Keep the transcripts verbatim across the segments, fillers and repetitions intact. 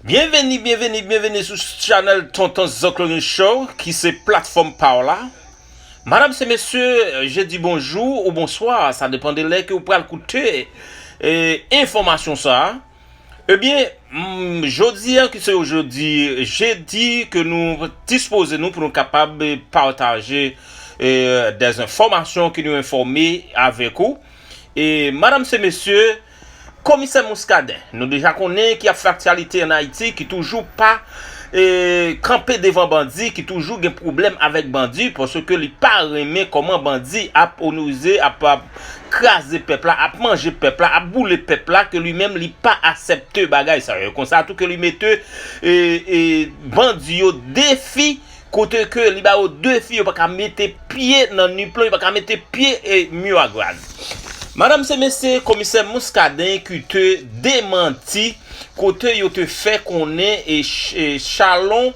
Byenveni, byenveni, byenveni sou chanèl Tonton Zoklorin Show, ki se platfòm pa w la. Madam se mesye, je di bonjou ou bonswa, sa depann de lè ke w pral koute, e, enfòmasyon sa a. Ebyen, mm, jodi a, ki se jodi jedi, ke nou dispoze nou pou nou kapab, e, pataje, e, dèzenfòmasyon ke nou enfòme avèk ou. E, madam se mesye, Komisè Muscadin, nou deja konnen ki ap fè aktyalite ann Ayiti, ki toujou pa, e, kanpe devan bandi, ki toujou gen pwoblèm avèk bandi, paske li pa renmen kòman bandi ap onorize, ap, ap kraze pèp la, ap manje pèp la, ap boule pèp la, ke li menm li pa aksepte bagay sa yo. Konsa tou ke li mete, e, e, bandi yo defi, kote ke li ba yo defi, yo pa ka mete pye nan Niplan, yo pa ka mete pye, e, Miragwàn. Madam se mesye, komisè Muscadin ki te demanti kote yo te fè konnen, e, ch-, e, Chalon,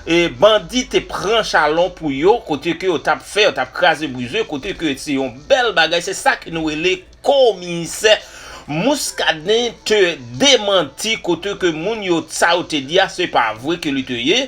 e, bandi te pran Chalon pou yo, kote ke yo t ap fè, yo t ap kraze brize, kote ke se yon bèl bagay, se sa ke nou rele komisè Muscadin te demanti kote ke moun yo, sa yo te di a, se pa vre ke li te ye.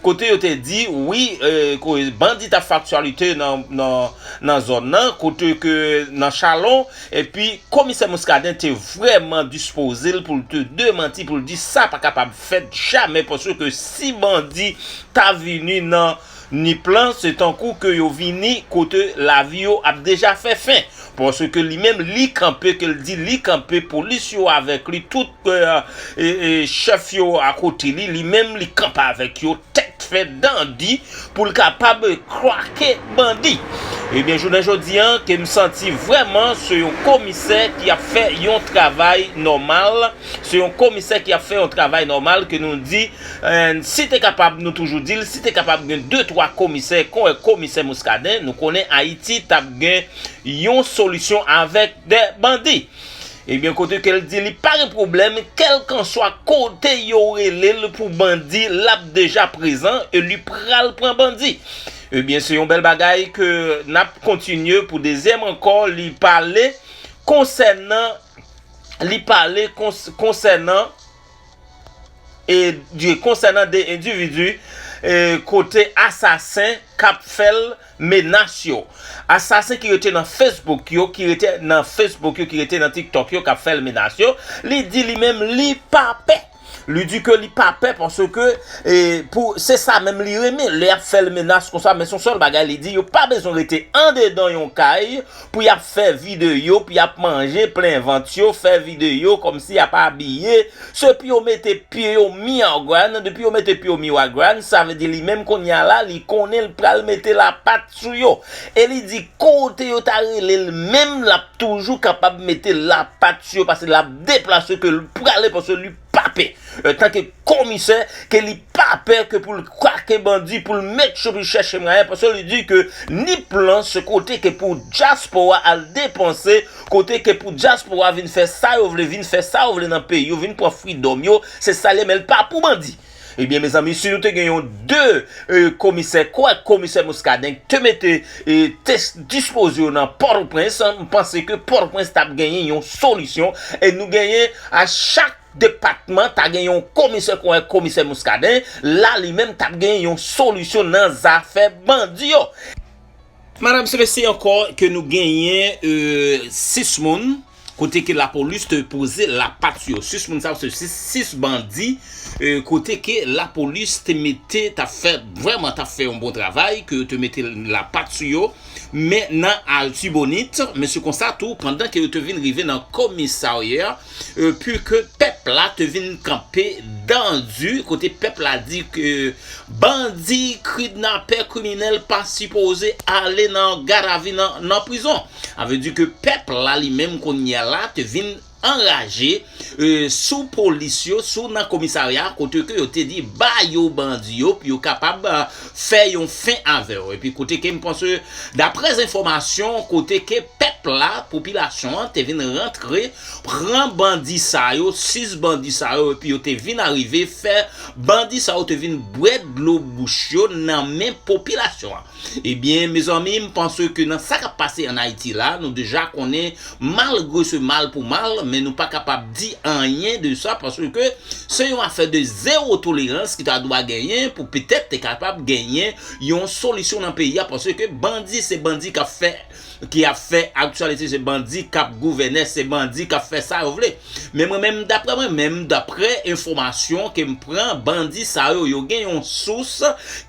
Kote yo te di, wi, e, ko-, bandi t ap fè aktyalite nan, nan, nan zòn nan, kote ke nan Chalon, epi komisè Muscadin te vrèman dispoze l pou l te demanti, pou l di sa pa kapab fèt jamè, paske si bandi ta vini nan Niplan, se tankou ke yo vini kote lavi yo ap deja fè fen. Paske li menm, li kanpe, ke l di li kanpe, polis yo avèk li, tout, e, e, e, chèf yo akote li, li menm, li kanpe avèk yo, tèt fè dandi, pou l kapab krake bandi. Ebyen, jounen jodi a, ke m santi vrèman se yon komisè ki ap fè yon travay nòmal, se yon komisè ki ap fè yon travay nòmal, ke nou di, e, si te kapab, nou toujou di l, si te kapab gen de twa komisè, kon komisè Muscadin, nou konnen Ayiti t ap gen yon solisyon avèk de bandi. Ebyen, kote ke l di li pa gen pwoblèm, kèlkanswa kote yo rele l pou bandi, l ap deja prezan e li pral pran bandi. Ebyen, se yon bèl bagay ke n ap kontinye pou dezyèm ankò, li pale konsènan, li pale kons-, konsènan e di konsènan de endividi, e, kote asasen k ap fè l menas yo. Asasen ki rete nan Facebook yo, ki rete nan Facebook yo, ki rete nan TikTok yo, k ap fè l menas yo, li di li menm li pa pè. Li di ke li pa pè paske, e, pou, se sa menm li renmen. Lè y ap fè l menas konsa, men se yon sèl bagay li di, yo pa bezwen rete andedan yon kay pou y ap fè videyo, pou y ap manje plen vant yo, fè videyo kòmsi y ap abiye, se pou yo mete pye yo Miragwàn, depi yo mete pye yo Miragwàn, sa vle di li menm kounye a la, li konnen l pral mete lapat sou yo. E li di kote yo ta rele l menm, l ap toujou kapab mete lapat sou yo, paske l ap deplase ke l prale, paske li pa pè. Antanke komisè, ke li pa pè ke pou l krake bandi, pou l make sure pou l chèche mwayen, paske li di ke Niplan se kote ke pou dyaspora al depanse, kote ke pou dyaspora vin fè sa yo vle, vin fè sa yo vle nan peyi yo, vin pran freedom yo, se sa li, men l pa pou bandi. Ebyen, mezanmi, si nou te gen yon de, e, komisè, kwè komisè Muscadin te mete, e, te dispoze yo nan Pòtoprens, m panse ke Pòtoprens t ap genyen yon solisyon, e nou genyen a chak depatman ta gen yon komisè, kwè komisè Muscadin, la li menm t ap gen yon solisyon nan zafè bandi yo. Madam se mesye, ankò ke nou genyen, e, sis moun kote ke lapolis te poze lapat sou yo. Sis moun sa yo se sis, sis bandi, e, kote ke lapolis te mete, t ap fè, vrèman t ap fè yon bon travay, ke yo te mete lapat sou yo. Men nan Artibonit, men se konsa tou, pandan ke yo te vin rive nan komisarya, e, pi ke pèp la te vin kanpe dan di, kote pèp la di ke bandi, kidnapè, kriminèl pa sipoze ale nan gadavi, nan, nan prizon. Sa vle di ke pèp la li menm kounye a la te vin anraje, e, sou polis yo, sou nan komisarya, kote ke yo te di ba yo bandi yo pou yo kapab, a, fè yon fen avè yo. Epi kote ke m panse, daprè enfòmasyon, kote ke pèp la, popilasyon an, te vin rantre, pran bandi sa yo, sis bandi sa yo, epi yo te vin arive fè bandi sa yo te vin bwè dlo bouch yo nan men popilasyon an. Ebyen, mezanmi, m panse ke nan sa k ap pase ann Ayiti la, nou deja konnen, malgre se mal pou mal, Men nou pa kapab di anyen de sa, paske se yon afè de zewo tolerans ki ta dwa genyen pou petèt te kapab genyen yon solisyon nan peyi a, paske bandi se bandi k ap fè, ki ap fè aktyalite, se bandi k ap gouvène, se bandi k ap fè sa yo vle. Men mwen menm, daprè mwen menm, daprè enfòmasyon ke m pran, bandi sa yo, yo gen yon sous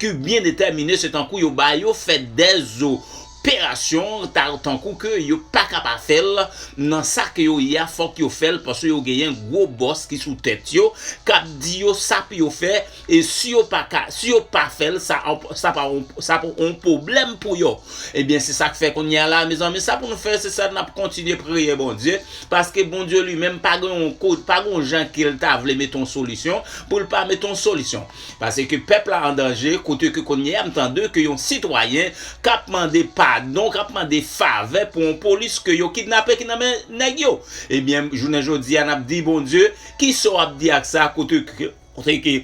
ki byen detèmine, se tankou yo ba yo fè dèzo operasyon, ta, tankou ke yo pa ka pa fè l nan sa ke yo ye a, fòk yo fè l, paske yo genyen gwo bòs ki sou tèt yo, k ap di yo sa pou yo fè, e si yo pa ka, si yo pa fè l, sa, sa pa, sa pou yon pwoblèm pou yo. Ebyen, se sa k fè kounye a la, mezanmi, sa pou nou fè, se sa n ap kontinye priye Bondye, paske Bondye li menm pa gen yon kote, pa gen yon jan ke l ta vle mete yon solisyon, pou l pa mete yon solisyon. Paske pèp la an danje, kote ke kounye a m tande ke yon sitwayen k ap mande padon, k ap mande favè pou yon polis ke yo kidnape ki nan men nèg yo. Ebyen, jounen jodi a, n ap di Bondye, kisa w ap di ak sa, kote ke, kote ke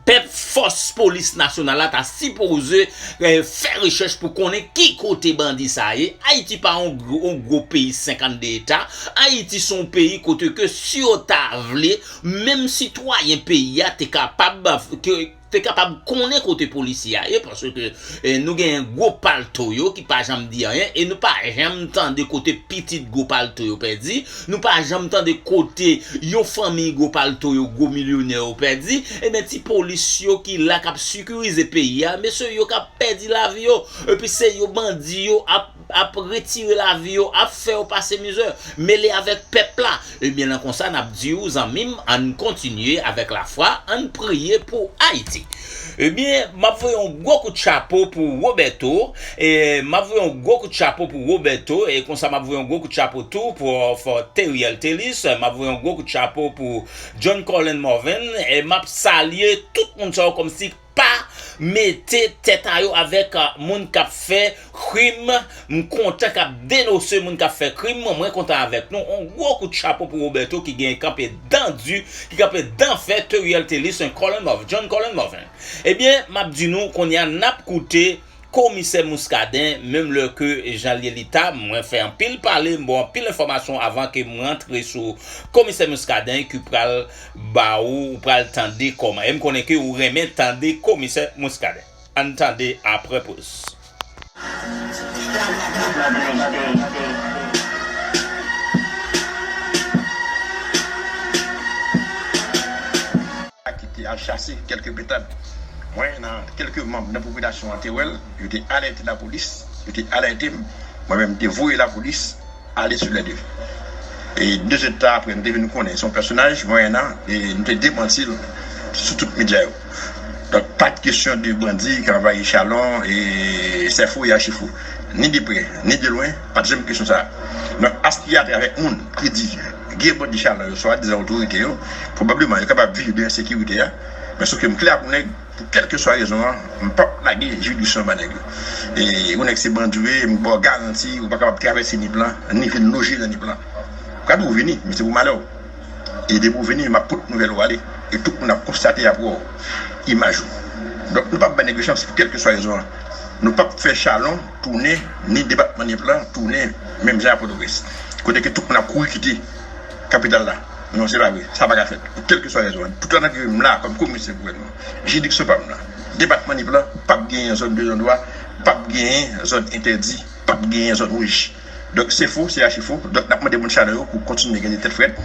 pèp, fòs polis nasyonal la ta sipoze, eh, fè rechèch pou konnen ki kote bandi sa ye. Ayiti pa yon gwo, yon gwo peyi senkannde eta. Ayiti se yon peyi kote ke si yo ta vle, menm sitwayen peyi a te kapab, ke, te kapab konnen kote polisye a ye, paske, eh, nou genyen gwo palto yo ki pa janm di anyen, e nou pa janm tande kote pitit gwo palto yo pèdi, nou pa janm tande kote yon fanmi gwo palto yo, gwo milyonè yo pèdi, ebyen ti polis yo ki la k ap sekirize peyi a, mesye yo k ap pèdi lavi yo, epi se yo bandi yo ap ap retire lavi yo, ap fè yo pase mizè, mele avèk pèp la. Ebyen, nan konsa, n ap di w, zanmi m, ann kontinye avèk lafwa, ann priye pou Ayiti. Ebyen, m ap voye yon gwo kout chapo pou Roberto, e m ap voye yon gwo kout chapo pou Roberto, e konsa m ap voye yon gwo kout chapo tou pou, pou Teriel Telis, m ap voye yon gwo kout chapo pou John Colin Morvan, e m ap salye tout moun sa yo kòmsi pa mete tèt a yo avèk, ah, moun k ap fè krim. M kontan k ap denonse moun k ap fè krim. Mwen kontan avèk nou. On gwo kout chapo pou Roberto ki gen kanpe dan di, ki kanpe dan fè, Teriel Telis, Colin Morvan, John Colin Morvan. Ebyen, m ap di nou, kounye a, n ap koute Komisè Muscadin, menm lè ke jan l ye li ta, mwen fè anpil pale, m ba w anpil enfòmasyon avan ke m rantre sou Komisè Muscadin ki pral ba ou, ou pral tande kòman. E m konnen ke ou renmen tande Komisè Muscadin. Ann tande apre poz. Ki te al chase kèlke petad. Mwen, nan kèlke manm nan popilasyon an te wè l, yo te alète lapolis, yo te alète m, mwen menm, m te voye lapolis ale sou lè de. E de zèdtan apre, nou te vin konnen se yon pèsonaj, mwen, nan, e nou te demanti l sou tout medya yo. Donk, pa t kesyon de bandi k anvayi Chalon, e Sèfou e Achifou. Ni de prè, ni de lwen, pa t janm kesyon sa a. Donk, aspiyate avèk moun ki di gen bandi Chalon yo, swadizan otorite yo, pwobableman yo kapab viv de ensekirite a. Men sof ke m klè ak yon nèg, pou kèlkeswa rezon an, m p ap lage jiridiksyon ba nèg yo. E yon nèg se bandi w ye, m ba w garanti, ou pa kapab travèse Nip lan, ni vin loje nan Nip lan. Ou ka tou vini, men se pou malè w. E depi w vini, m ap pot nouvèl ou ale. E tout moun ap konstate, ap wè w, imaj ou. Donk, nou p ap bay nèg yo chans pou kèlkeswa rezon an. Nou p ap fè Chalon tounen, ni depatman Nip lan tounen menm jan ak Pòtoprens. Kote ke tout moun ap kouri kite kapital la. Non, se pa vre. Sa pa ka fèt. Pou kèlkeswa rezon an. Toutan ke m la kòm komisè gouvènman, jiridiksyon pa m la, depatman Nip lan p ap genyen zòn de non dwa, p ap genyen zòn entèdi, p ap genyen zòn wouj. Donk, se fo, se achi fo. Donk, n ap mande moun Chalon yo pou kontinye gade tèt frèt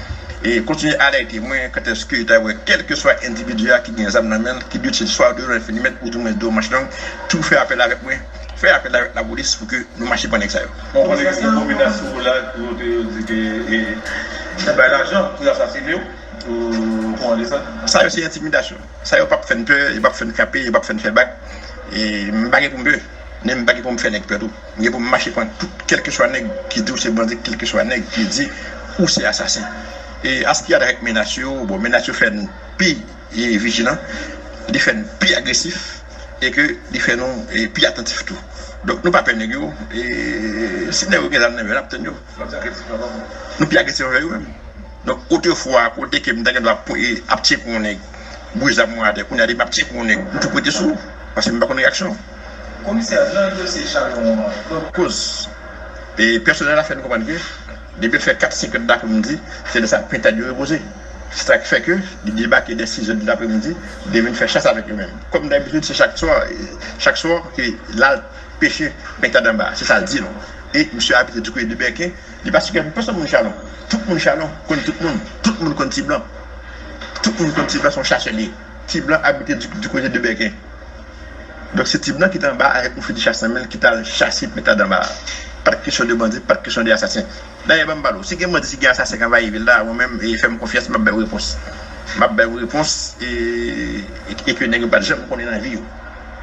e kontinye alète mwen kantèske yo ta wè kèlkeswa endividi a ki gen zam nan men l, ki dwe tire swa de yon enfilimèt ou di mwen de yon manch long, tou fè apèl avèk mwen, fè apèl avèk lapolis pou ke nou mache pran nèg sa yo. Bon, konnen gen moun ki menas ou la, pou yo te di ke, e, bay lajan pou yo asasine w, ou, kòman de sa? Sa yo se entimidasyon. Sa yo p ap fè n pè, yo p ap fè n kanpe, yo p ap fè n fè bak. E m pa gen pou m pè, men m pa gen pou m fè nèg pè tou. M gen pou m mache pran tout, kèlkeswa nèg ki di w se bandi, kèlkeswa nèg ki di ou se asasen. E an sa ki gen pou wè ak menas yo, bon, menas yo fè n pi, e, vijilan, li fè n pi agresif, e ke li fè nou, e, pi atantif tou. Donk, nou pa pè nèg yo, e si nèg yo gen zam nan men yo, n ap tann yo. Nou pi agresif anvè yo menm. Donk, otrefwa, kote ke m ta gen dwa ap, e, ap tcheke yon nèg, boule zam mwen atè, kounye a depi m ap tcheke yon nèg, m tou prete sou ou, paske m pa konn reyaksyon w. Komisè, jan dosye Chalon an, donk, koz, e, pèsonèl la fè n konprann ke Depi l fè kat, senk è dapremidi, se lè sa pintad yo repoze. Se sa k fè ke li debake dè sis è dapremidi, li vin fè chas avèk yo menm. Kòm dabitid, se chak swa, chak swa ke l al peche pintad anba. Se sa l di nou. E misye abite di kote de Bèken, li pa sou kè pèsonn moun Chalon. Tout moun Chalon konn tout moun. Tout moun konn Ti Blan. Tout moun konn Ti Blan, se yon chasè li ye. Ti Blan abite di, di kote de Bèken. Donk, se Ti Blan ki te anba avèk yon fizi chas nan men l ki t al chase pintad anba a. Pa t kesyon de bandi, pa t kesyon de asasen. Dayè, ban m pale w, si gen bandi, si gen asasen k anvayi vil la, mwen menm, e fè m konfyans, m ap ba yo repons. M ap ba yo repons, e, e, e ke nèg yo pa t janm konnen nan vi yo.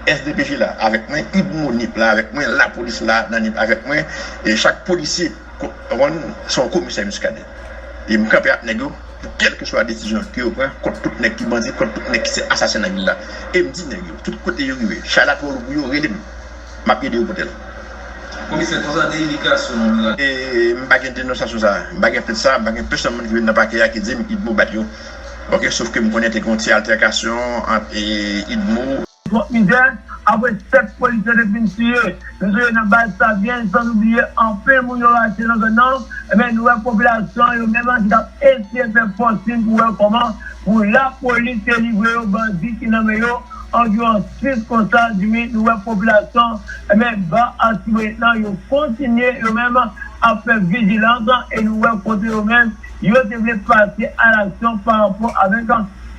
S D P J la avèk mwen, UDMO Nip la avèk mwen, lapolis la nan Nip avèk mwen, e chak polisye ko-, konprann, se yon komisè Muscadin. E m kanpe ak nèg yo pou kèlkeswa desizyon ke yo pran kont tout nèg ki bandi, kont tout nèg ki se asasen nan vil la. E m di nèg yo, tout kote yo rive, chay la twò lou pou yo, rele m. M ap ede yo pote l. Komisè, konsa de endikasyon nou la. E m pa gen denonsasyon sa. M pa gen plent sa. M pa gen pèsonn moun ki vin nan pakè a ki di m UDMO bat yo. Oke, sof ke m konnen te gen yon ti altèkasyon ant, e, UDMO. Twòp mizè, apre sèt polisye te fin tiye. Nou sonje nan baz Savyen, san oubliye anpil moun yo rache nan zòn nan. Ebyen, nou wè popilasyon yo menm ki t ap eseye fè fòsin pou wè kòman pou lapolis te livre yo bandi ki nan men yo. Anviwon sis konsa, Jimmy, nou wè popilasyon, ebyen, ba Artibonit lan, yo kontinye yo menm ap fè vijilans e nou wè kote yo menm, yo te vle pase alaksyon pa rapò avèk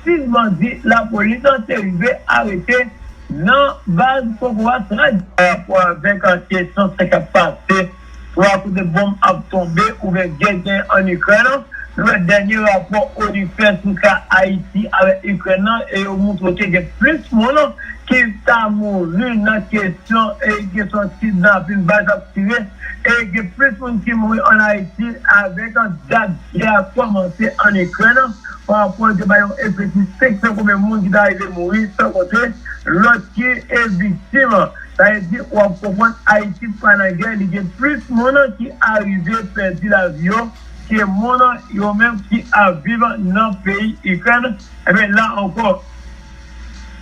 sis bandi lapolis te rive arete nan baz Kokowa Trad. Pa rapò avèk kesyon sa k ap pase, twa kote bonm ap tonbe oubyen gè gen ann Ikrèn, nou wè dènye rapò ONU fè sou ka Ayiti avèk Ikrèn nan, e yo montre ke gen plis moun ki ta mouri nan kesyon, e kesyon kidnapin, bal k ap tire, e gen plis moun ki mouri ann Ayiti avèk dat gè a kòmanse ann Ikrèn. Pa rapò, te bay yon efektif senk san konbyen moun ki ta rive mouri, san konte lòt ki e viktim. Sa vle di, w ap konprann, Ayiti pa nan gè, li gen plis moun ki arive pèdi lavi yo ke moun yo menm ki ap viv nan peyi Ikrèn. Ebyen, la ankò,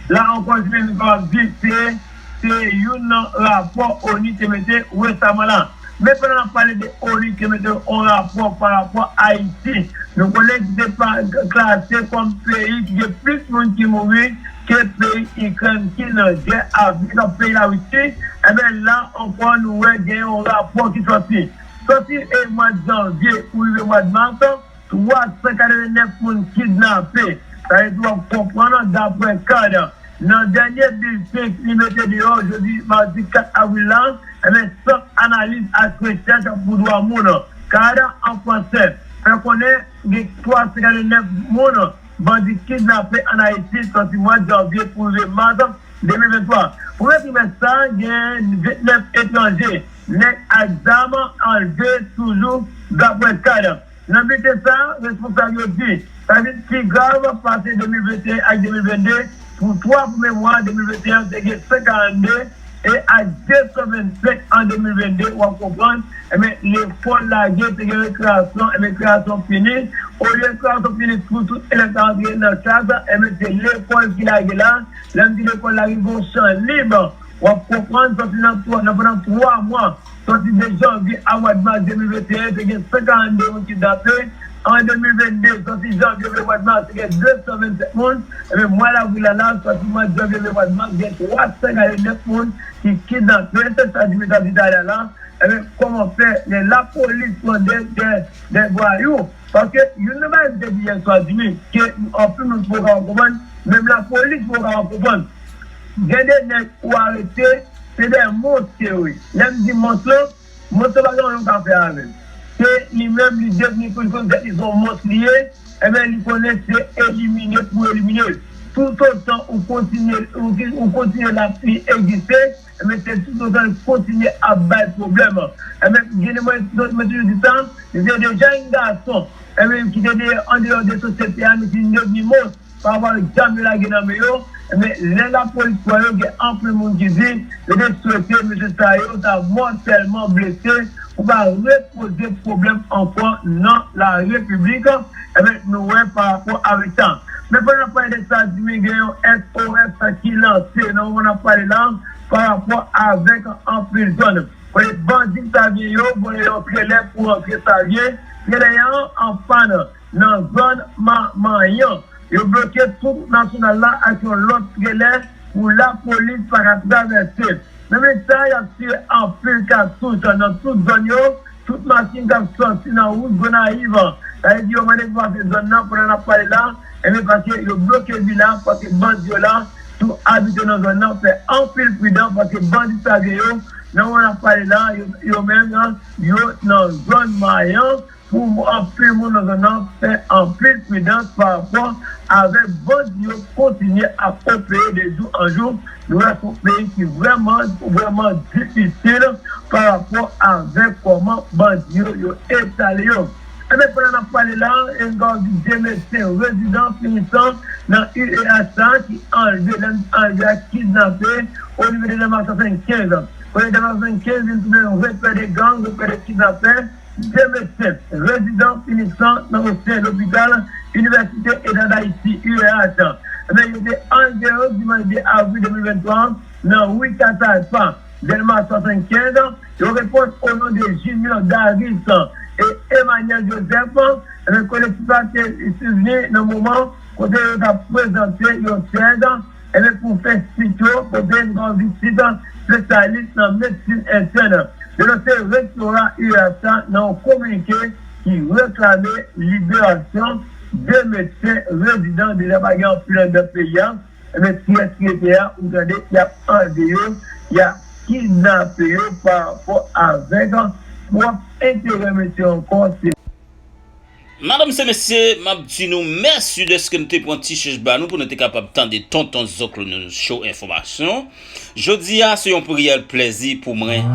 la ankò, Jimmy, nou kapab di se, se youn nan rapò ONU te mete resaman la. Men pandan n ap pale de ONU ki mete yon rapò pa rapò Ayiti, nou konnen ki te pa klase kòm peyi ki gen plis moun ki mouri ke peyi Ikrèn ki nan gè avèk peyi Larisi. Ebyen, la ankò, nou wè gen yon rapò ki sòti. Sòti e mwa janvye pou rive mwa mas, twa san katrevennnèf moun kidnape. Sa vle di w ap konprann, daprè kad, nan dènye bilten li mete deyò jodi madi kat avril la, ebyen, Sant Analiz ak Rechèch pou Dwa Moun, kad an fransè, fè konnen gen twa san katrevennnèf moun bandi kidnape ann Ayiti sòti mwa janvye pou rive mas de mil venntwa. Premye trimès sa, gen vennèf etranje, nèg ak zam anlve toujou, daprè kad. Nan bilten sa, responsab yo di, sa vin pi grav pase de mil venteyen ak de mil vennde. Pou twa premye mwa de mil venteyen, te gen san karannde, e ak de san vennsenk an de mil vennde, w ap konprann, ebyen, lekòl lage, te gen rekreasyon, ebyen, rekreasyon fini. Olye rekreasyon fini pou tout elèv ta antre nan klas, ebyen, se lekòl ki lage la. Lè m di lekòl lage, gen yon chan lib. W ap konprann, sòti nan twa, nan pandan twa mwa, sòti de janvye a mwa mas de mil venteyen, te gen san karannde moun kidnape. An de mil vennde, sòti janvye rive mwa mas, te gen de san vennsenk moun. Ebyen, mwa avril la, la, sòti mwa janvye rive mwa mas, gen twa san katrevennnèf moun ki kidnape. Se sa Jimmy t ap di talè la. Ebyen, kòman fè lè lapolis pran de, de, de vwayou? Paske youn nan bagay m te di yè swa, Jimmy, ke anpil moun poko ka konprann, menm lapolis poko ka konprann. Gen de nèg ou arete, se de mons ke yo ye. Lè m di mons lan, mons lan pa gen anyen ou ka fè avè l. Se li menm, li devni, pou li konn tèt li se yon mons li ye, ebyen, li konnen se elimine pou elimine. Toutotan ou kontinye, ou, ou kontinye l ap egziste, ebyen, se toutotan l kontinye ap bay pwoblèm. Ebyen, gen de mwen, mwen toujou di sa, se deja yon gason, ebyen, ki te de, andeyò de sosyete a, men ki devni mons pa rapò ak zam yo lage nan men yo, ebyen, lè lapolis pran yo, gen anpil moun ki di, yo te swete mesye sa yo ta mòtèlman blese pou pa repoze pwoblèm ankò nan larepiblik, ebyen, nou wè pa rapò avèk sa. Men pandan n ap pale de sa, Jimmy, gen yon S O S ki lanse nan moman n ap pale la, pa rapò avèk anpil zòn. Kote bandi Savyen yo, bon, yo trelè pou rantre Savyen, Trelè an an pàn nan zòn Mamanyan. Yo bloke tout wout nasyonal la ak yon lòt trelè pou lapolis pa ka travèse. Nan menm tan, y ap tire anpil katouch nan tout zòn yo. Tout machin k ap sòti nan wout Gonayiv, sa vle di yo mande pou pase zòn nan pandan n ap pale la, enben paske yo bloke vi la, paske bandi yo la tou abite nan zòn nan, fè anpil pridan, paske bandi sa gen yo, nan moman n ap pale la, yo, yo menm, yo nan zòn Mayan, pou anpil moun nan zòn nan fè anpil pridans pa rapò avèk bandi yo kontinye ap opere de jou an jou. Nou wè se yon peyi ki vrèman, vrèman difisil pa rapò avèk kòman bandi yo, yo enstale yo. Enben, pandan n ap pale la, Ngozi, de medsen rezidan finisan nan U E H sa ki anlve, lè anlve a kidnape o nivo de Dèlma swasannkenz. Kote Dèlma swasannkenz vin tounen yon repè de gang, repè de kidnapè, de medsen rezidan finisan nan osyen lopital Inivèsite Eta d Ayiti, U E H. Enben, yo te anlve yo dimanch de avril de mil venntwa nan ri Katalpa, Dèlma swasannkenz. Yo reponn o non de Junior Davis e Emmanuel Joseph. Enben, kolektif la te sivni nan moman kote yo t ap prezante yon tèz, enben, pou fè sit yo, kote n gen yon vizit espesyalis nan medsin entèn, denonse rektora U E H sa nan yon kominike ki reklame liberasyon de medsen rezidan. Deja pa gen anpil anndan peyi a, enben, ti rès ki rete a, ou tande, y ap anlve yo, y ap kidnape yo pa rapò avèk pwòp enterè mesye ankò. Se Madanm se mesye, m ap di nou mèsi dèske nou te pran ti chèch ba nou pou nou te kapab tande Tonton Zoklo nou cho enfòmasyon. Jodi a, se yon reyèl plèzi pou mwen.